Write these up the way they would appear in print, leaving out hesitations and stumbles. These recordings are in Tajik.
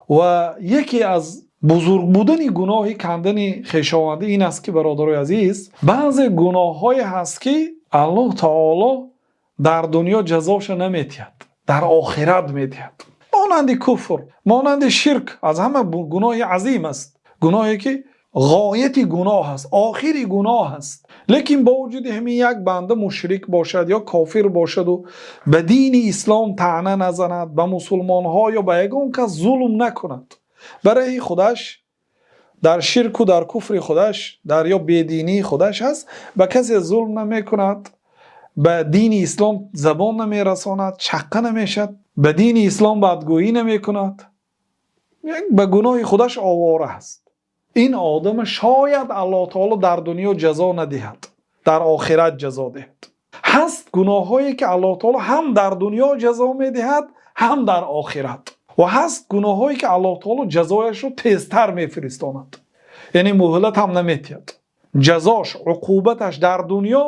Ва яке аз бузург будани гуноҳи кандани хешовандӣ ин аст, ки, бародарони азиз, баъзе гуноҳҳое ҳаст, ки Аллоҳи таъоло дар дунё ҷазояшро намедиҳад, дар охират медиҳад. Монанди куфр, монанди ширк, аз ҳама гуноҳи азим аст. Гуноҳе ки ғояти гуноҳ аст, охири гуноҳ аст. Лекин бо вуҷуди ҳамин як банда мушрик бошад ё кофир бошад ва ба дини ислом таъна назанад, ба мусулмонҳо ё ба ҳеҷ кас зулм накунад. Барои худаш дар ширк ва дар куфри худаш, дар ё бединии худаш аст, ба касе зулм намекунад, ба дини ислом забон намерасонад, чаққа намешавад, ба дини ислом бадгӯйӣ намекунад. Як ба гуноҳи худаш овора аст. Ин одам шояд Аллоҳи таъоло дар дунё ҷазо надиҳад, дар охират ҷазо диҳад. Ҳаст гуноҳҳое ки Аллоҳи таъоло ҳам дар дунё ҷазо медиҳад, ҳам дар охират. Ва ҳаст гуноҳҳое ки Аллоҳи таъоло ҷазояшро тезтар мефиристонад. Яъне муҳлат ҳам намедиҳад. Ҷазояш, уқубаташ дар дунё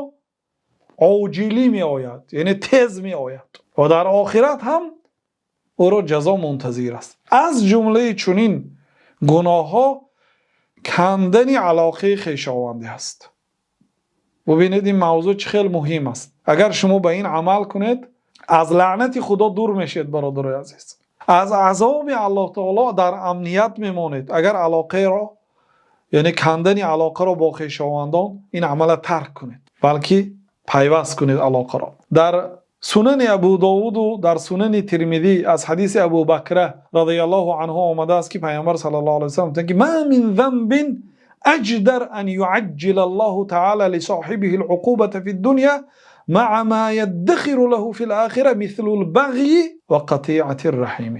оҷилӣ меояд, яъне тез меояд ва дар охират ҳам ӯро ҷазо мунтазир аст. Аз ҷумлаи чунин гуноҳҳо кандани алоқаи хешовандӣ аст. Бубинед, ин мавзӯъ чӣ хеле муҳим аст. Агар шумо ба ин амал кунед, аз лаънати Худо дур мешавед, бародарони азиз. Аз азоби Аллоҳи таъоло дар амният мемонед. Агар алоқаро, яъне кандани алоқаро бо хешовандон, ин амалро тарк кунед, балки пайваст кунед алоқаро. Дар Сунани Абӯдовуд ва дар Сунани Термизӣ аз ҳадиси Абӯбакр розияллоҳу анҳу омадааст, ки Паёмбар саллаллоҳу алайҳи васаллам гуфтанд, ки: «ما من ذنب أجدر أن يعجل الله تعالى لصاحبه العقوبة في الدنيا مع ما يدخر له في الآخرة مثل البغي وقطيعة الرحم».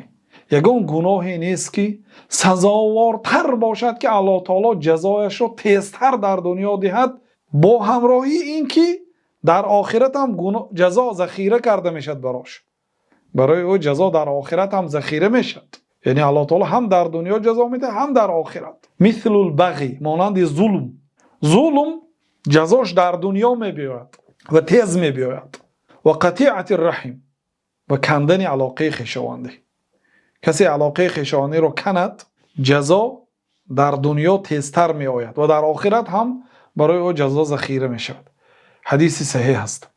Ягон гуноҳе нест, ки сазовортар бошад, ки Аллоҳи таъоло ҷазояшро тезтар дар дунё диҳад, бо ҳамроҳии инки дар охират ҳам ҷазо захира карда мешавад барош. Барои ӯ ҷазо дар охират ҳам захира мешавад. Яъне Аллоҳи таъоло ҳам дар дунё ҷазо медиҳад, ҳам дар охират. مثل البغي, монанди зулм. Зулм ҷазош дар дунё мебиёяд ва тез мебиёяд. وقطيعة الرحم, ва кандани алоқаи хешовандӣ. Касе алоқаи хешовандиро канад, ҷазо дар дунё тезтар меояд ва дар охират ҳам барои ӯ ҷазо захира мешавад. Ҳадиси саҳеҳ аст.